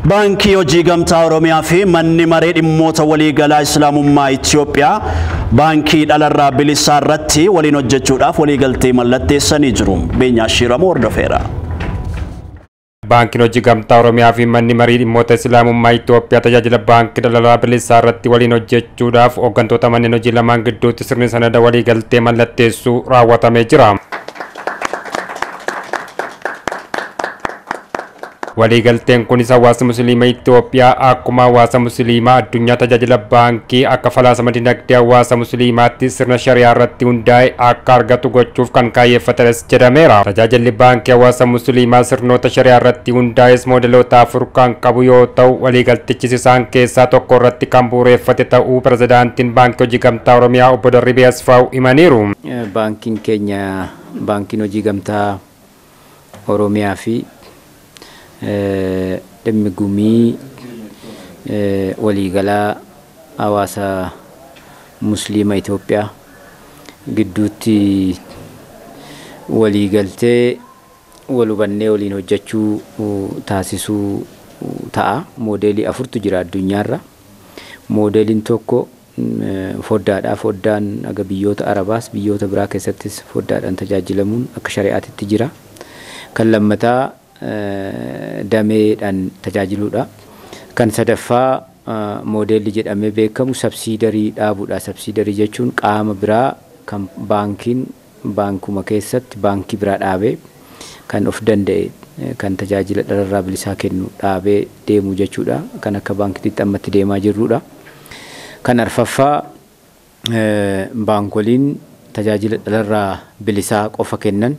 Baankii Hojii Gamtaa Oromiyaa fi manni maree dhimmoota waliigalaa Islaamummaa Itoophiyaa baankii dhalarraa bilisaa irratti waliin hojjechuudhaaf waliigaltee mallatteessanii jiru. Beenyaa Shiiramoo hordofeera. Baankiin Hojii Gamtaa Oromiyaa fi manni marii dhimmoota Islaamummaa Itoophiyaa tajaajila baankii dhalarraa bilisaa irratti waliin hojjechuudhaaf hooggantoota manneen hojii lamaan gidduutti sirni sanada waliigaltee mallatteessuu raawwatamee jira. Waliigalteen kunis hawaasa Musliimaa Itoophiyaa akkuma hawaasa Musliimaa addunyaa tajaajila baankii akka falaasama dinagdee hawaasa Musliimaatti sirna shari'aa irratti hundaa'e akka argatu gochuuf kan kaayyeeffates jedhameera. Tajaajilli baankii hawaasa Musliimaa sirnoota shari'aa irratti hundaa'es moodeloota afur kan qabu yoo ta'u, waliigaltichis isaan keessaa tokko irratti kan bu'uureffate ta'uu pirezidaantiin Baankii Hojii Gamtaa Oromiyaa obbo Darribee Asfaaw himaniiru. Baankiin keenya Baankiin Hojii Gamtaa Oromiyaa fi dhimmi gumii waliigalaa hawaasa Musliima Itoophiyaa gidduutti waliigaltee wal hubannee waliin hojjechuu taasisuu ta'a. Moodeelii afurtu jira addunyaarra. Moodeeliin tokko foddaadha. Foddaan aga biyyoota Arabaas biyyoota biraa keessattis foddaadhaan tajaajilamuun akka shari'aatitti jira. Kan lammataa dameedhaan tajaajiluudha. Kan sadaffaa moodeelli jedhamee beekamu sabsiidarii dhaabuudha. Sabsiidarii jechuun qaama biraa kan baankiin baankuma keessatti baankii biraa dhaabee kan of danda'e kan tajaajila dhalarraa bilisaa kennu dhaabee deemu jechuudha. Kan akka baankiitti ammatti deemaa jirrudha. Kan arfaffaa baankoliin tajaajila dhalarraa bilisaa qofa kennan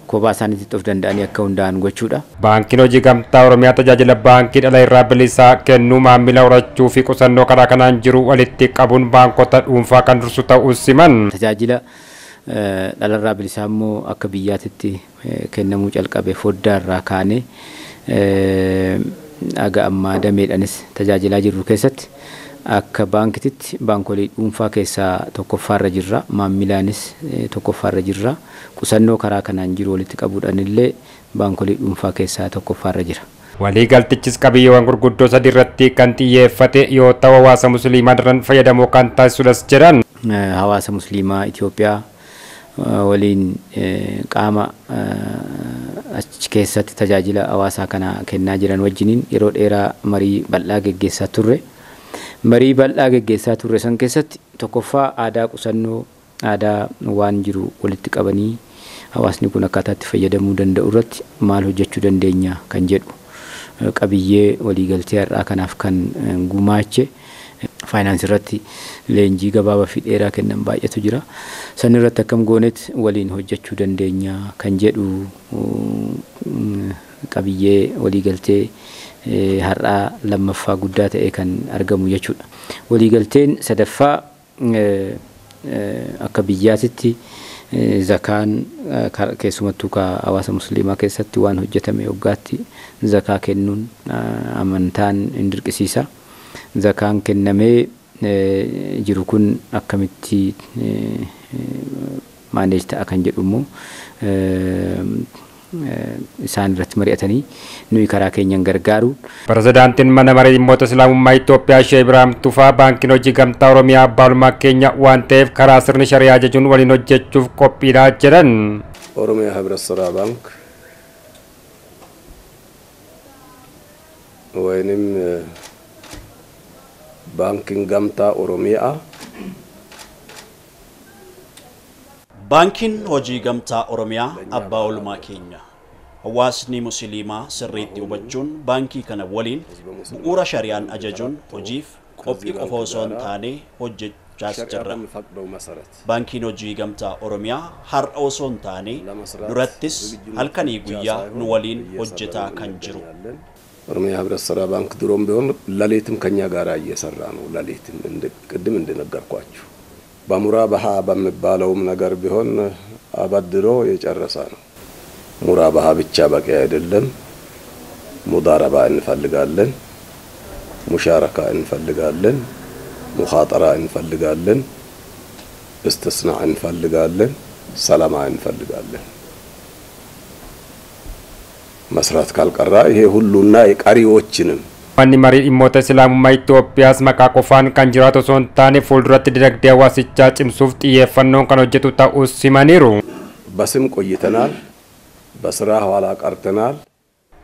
kophaa isaaniitti of danda'anii akka hundaa'an gochuudha. Baankiin Hojii Gamtaa Oromiyaa tajaajila baankii dhala irraa bilisaa kennuu maamila horachuu fi qusannoo karaa kanaan jiru walitti qabuun baankota dhuunfaa kan dursu ta'uu siman. Tajaajila dhalarraa bilisaa immoo akka biyyaatitti kennamuu calqabe foddaa irraa kaanee aga ammaa dameedhaanis tajaajilaa jirru keessatti akka baankiitti baankolii dhuunfaa keessaa tokkoffaarra jirra. Maamilaanis tokkoffaarra jirra. Qusannoo karaa kanaan jiru walitti qabuudhaan illee baankolii dhuunfaa keessaa tokkoffaarra jira. Waliigaltichis qabiyyeewwan gurguddoo sadi irratti kan xiyyeeffate yoo ta'u hawaasa Musliimaa daran fayyadamoo kan taasisudhas jedhan. Hawaasa Musliimaa Itoophiyaa waliin qaama achi keessatti tajaajila hawaasaa kana kennaa jiran wajjiniin yeroo dheeraa marii bal'aa geggeessaa turre. Marii bal'aa geggeessaa turre san keessatti tokkoffaa aadaa qusannoo, aadaa waan jiru walitti qabanii hawaasni kun akkaataa itti fayyadamuu danda'u irratti maal hojjechuu dandeenya kan jedhu qabiyyee waliigaltee har'aa kanaaf kan gumaache. Faayinaansii irratti leenjii gabaabaa fi dheeraa kennan baay'eetu jira. San irratti akkam goonetti waliin hojjechuu dandeenya kan jedhu qabiyyee waliigaltee har'aa lammaffaa guddaa ta'e kan argamu jechuudha. Waliigalteen sadaffaa akka biyyaatitti zakaan keessumattuu hawaasa Musliimaa keessatti waan hojjetame waggaatti zakaa kennuun amantaan hin dirqisiisa. Zakaan kennamee jiru kun akkamitti maaneej ta'a kan jedhu immoo isaan irratti mari'atanii nuyi karaa keenyaan gargaaru. Pirezidaantiin mana maree dhimmoota Islaamummaa Itoophiyaa Sheek Ibraahim Tufaa Baankiin Hojii Gamtaa Oromiyaa abbaa oolmaa keenya waan ta'eef karaa sirni shari'aa ajajuun waliin hojjechuuf qophiidha jedhan. ኦሮሚያ ህብረት ስራ ባንክ ወይንም ባንኪን ገምታ ኦሮሚያ Baankiin Hojii Gamtaa Oromiyaa abbaa oolmaa keenya. Hawaasni Musliimaa sirriitti hubachuun baankii kana waliin bu'uura shari'aan ajajuun hojiif qophii qofa osoo hin taane hojjechaas jirra. Baankiin Hojii Gamtaa Oromiyaa har'a osoo hin taane durattis halkanii guyyaa nu waliin hojjetaa kan jiru. ኦሮሚያ ህብረት ስራ ባንክ ድሮም ቢሆን ሌሊትም ከኛ ጋር እየሰራ ነው። ሌሊትም ቅድም እንደነገርኳችሁ በሙራባሃ በሚባለውም ነገር ቢሆን አበድሮ የጨረሰ ነው። ሙራባሃ ብቻ በቂ አይደለም። ሙዳረባ እንፈልጋለን፣ ሙሻረካ እንፈልጋለን፣ ሙኻጠራ እንፈልጋለን፣ እስቲስና እንፈልጋለን፣ ሰላማ እንፈልጋለን። መስራት ካልቀራ ይሄ ሁሉና የቀሪዎችንም Manni marii dhimmoota Islaamummaa Itoophiyaas maqaa qofaan kan jiraatu osoo hin taane fuulduratti dinagdee hawaasichaa cimsuuf xiyyeeffannoon kan hojjetu ta'us himaniiru. በስም ቆይተናል፣ በስራ ኋላ ቀርተናል።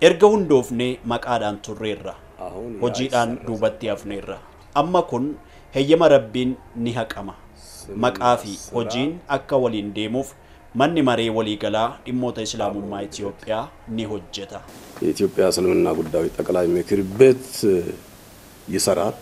Erga hundoofnee maqaadhaan turreerra. Hojiidhaan duubatti hafneerra. Amma kun heyyama Rabbiin ni haqama. Maqaa fi hojiin akka waliin deemuuf manni maree waliigalaa dhimmoota Islaamummaa Itoophiyaa ni hojjeta. የኢትዮጵያ እስልምና ጉዳዮች ጠቅላይ ምክር ቤት ይሰራል።